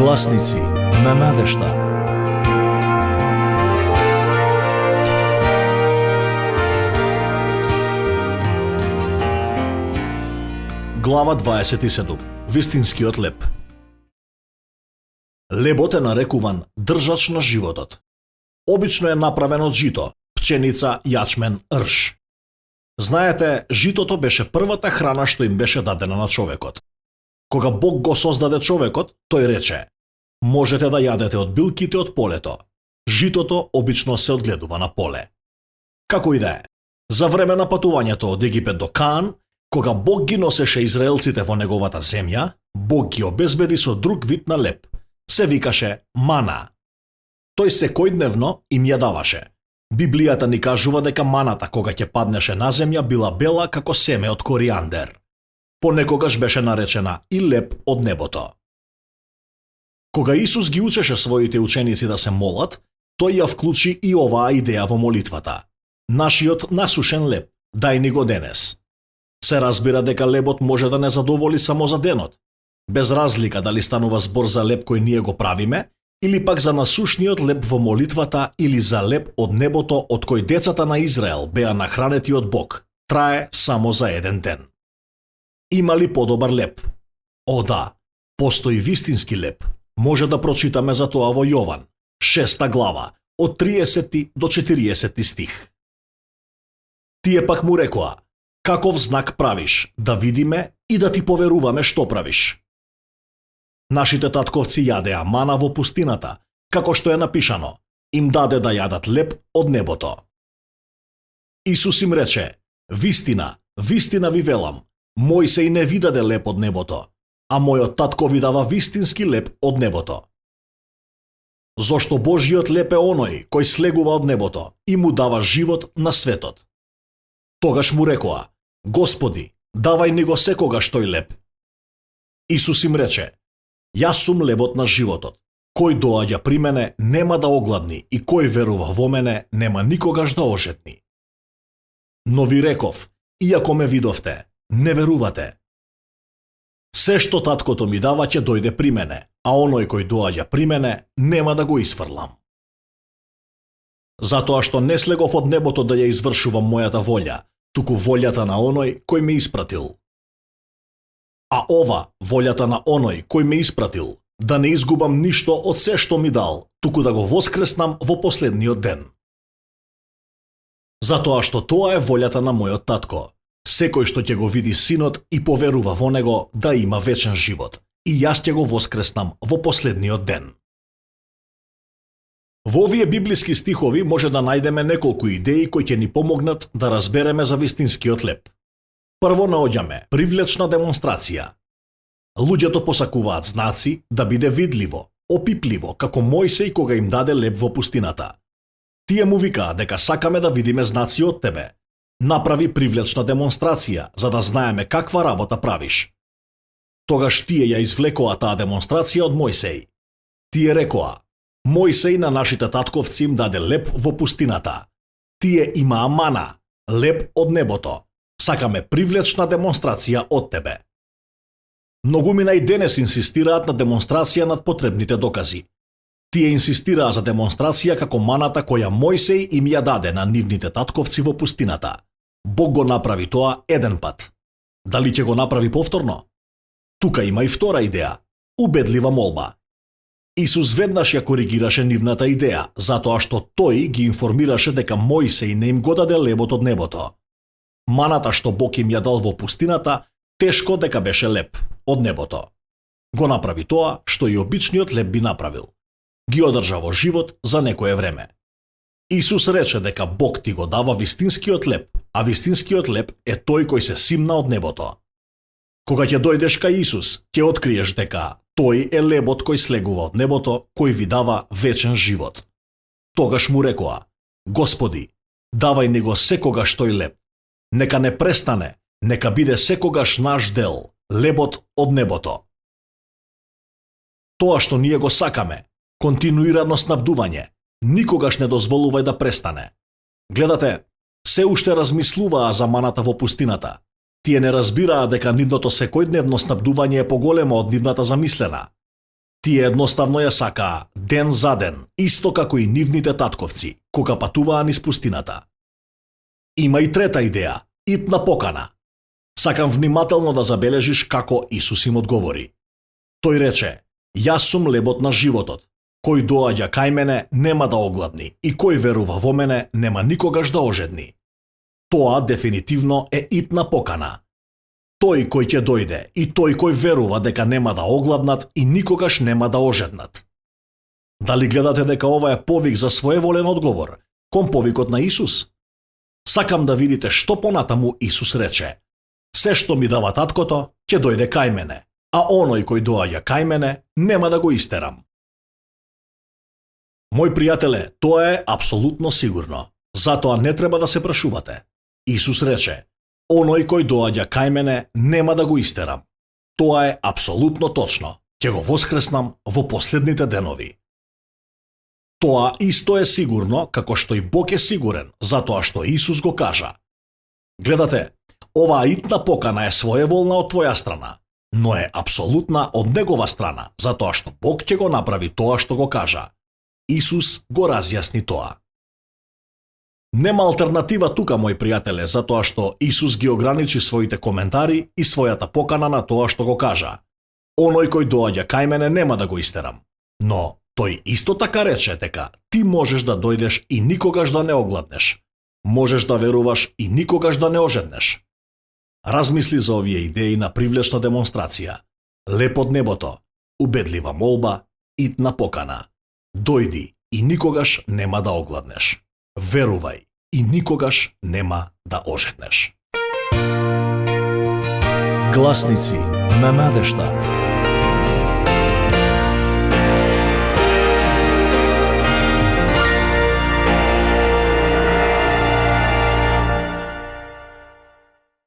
Гласници на надежта. Глава 27. Вистинскиот леп. Лебот е нарекуван држач на животот. Обично е направен од жито, пченица, јачмен, рж. Знаете, житото беше првата храна што им беше дадена на човекот. Кога Бог го создаде човекот, тој рече: можете да јадете од билките од полето. Житото обично се одгледува на поле. Како и да е, за време на патувањето од Египет до Каан, кога Бог ги носеше израелците во неговата земја, Бог ги обезбеди со друг вид на леп. Се викаше мана. Тој секојдневно им ја даваше. Библијата ни кажува дека маната кога ќе паднеше на земја била бела како семе од коријандер. Понекогаш беше наречена и леп од небото. Кога Исус ги учеше своите ученици да се молат, тој ја вклучи и оваа идеја во молитвата. Нашиот насушен леп, дај ни го денес. Се разбира дека лебот може да не задоволи само за денот, без разлика дали станува збор за леп кој ние го правиме, или пак за насушниот леп во молитвата или за леп од небото од кој децата на Израел беа нахранети од Бог, трае само за еден ден. Има ли подобар леп? О да, постои вистински леп. Може да прочитаме за тоа во Јован, 6 глава, од 30 до 40 стих. Тие пак му рекоа: каков знак правиш, да видиме и да ти поверуваме што правиш? Нашите татковци јадеа мана во пустината, како што е напишано: им даде да јадат леп од небото. Исус им рече: вистина, вистина ви велам, Мојсей не ви даде леп од небото, а мојот татко ви дава вистински леп од небото. Зошто Божјиот леп е оној кој слегува од небото и му дава живот на светот. Тогаш му рекоа: Господи, давај ни го секогаш тој леп. Исус им рече: јас сум лебот на животот. Кој доаѓа при мене нема да огладни и кој верува во мене нема никогаш да ожетни. Но ви реков, иако ме видовте, не верувате. Се што таткото ми дава ќе дојде при мене, а оној кој доаѓа при мене нема да го isfрлам. Затоа што не слегов од небото да ја извршувам мојата волја, туку волјата на оној кој ме испратил. А ова, волјата на оној кој ме испратил, да не изгубам ништо од се што ми дал, туку да го воскреснам во последниот ден. Затоа што тоа е волјата на мојот татко. Секој што ќе го види синот и поверува во него да има вечен живот, и јас ќе го воскреснам во последниот ден. Во овие библиски стихови може да најдеме неколку идеи кои ќе ни помогнат да разбереме за вистинскиот леп. Прво наоѓаме привлечна демонстрација. Луѓето посакуваат знаци да биде видливо, опипливо, како Мојсей кога им даде леп во пустината. Тие му викаа дека сакаме да видиме знаци од тебе. Направи привлечна демонстрација, за да знаеме каква работа правиш. Тогаш тие ја извлекоа таа демонстрација од Мојсей. Тие рекоа: Мојсей на нашите татковци им даде леп во пустината. Тие имаа мана, леп од небото. Сакаме привлечна демонстрација од тебе. Многумина и денес инсистираат на демонстрација над потребните докази. Тие инсистираа за демонстрација како маната која Мојсей им ја даде на нивните татковци во пустината. Бог го направи тоа еден пат. Дали ќе го направи повторно? Тука има и втора идеја. Убедлива молба. Исус веднаш ја коригираше нивната идеја, затоа што тој ги информираше дека Мојсей не им го даде лебот од небото. Маната што Бог им ја дал во пустината, тешко дека беше леп од небото. Го направи тоа што и обичниот леп би направил. Ги одржа во живот за некое време. Исус рече дека Бог ти го дава вистинскиот леп, а вистинскиот леп е тој кој се симна од небото. Кога ќе дојдеш кај Исус, ќе откриеш дека тој е лебот кој слегува од небото, кој ви дава вечен живот. Тогаш му рекоа: Господи, давај ни го секогаш тој леп. Нека не престане, нека биде секогаш наш дел, лебот од небото. Тоа што ние го сакаме, континуирано снабдување, никогаш не дозволувај да престане. Гледате, се уште размислуваа за маната во пустината. Тие не разбираа дека нивното секојдневно снабдување е поголемо од нивната замислена. Тие едноставно ја сакаа ден за ден, исто како и нивните татковци, кога патуваа низ пустината. Има и трета идеја, итна покана. Сакам внимателно да забележиш како Исус им одговори. Тој рече: Јас сум лебот на животот. Кој доаѓа кај мене нема да огладни и кој верува во мене нема никогаш да ожедни. Тоа дефинитивно е итна покана. Тој кој ќе дојде и тој кој верува дека нема да огладнат и никогаш нема да ожеднат. Дали гледате дека ова е повик за своеволен одговор кон повикот на Исус? Сакам да видите што понатаму Исус рече: Се што ми дава таткото, ќе дојде кај мене, а оној кој доаѓа кај мене, нема да го истерам. Мој пријателе, тоа е апсолутно сигурно. Затоа не треба да се прашувате. Исус рече: Оној кој доаѓа кај мене, нема да го истерам. Тоа е апсолутно точно. Ќе го воскреснам во последните денови. Тоа исто е сигурно како што и Бог е сигурен, затоа што Исус го кажа. Гледате, оваа итна покана е своеволна од твоја страна, но е апсолутна од негова страна, затоа што Бог ќе го направи тоа што го кажа. Исус го разјасни тоа. Нема алтернатива тука, мој пријателе, затоа што Исус ги ограничи своите коментари и својата покана на тоа што го кажа. Оној кој доаѓа кај мене нема да го истерам. Но тој исто така рече дека ти можеш да дојдеш и никогаш да не огладнеш. Можеш да веруваш и никогаш да не ожеднеш. Размисли за овие идеи на привлечна демонстрација. Леп од небото, убедлива молба, итна покана. Дојди и никогаш нема да огладнеш. Верувај и никогаш нема да ожеднеш. Гласници на надежда.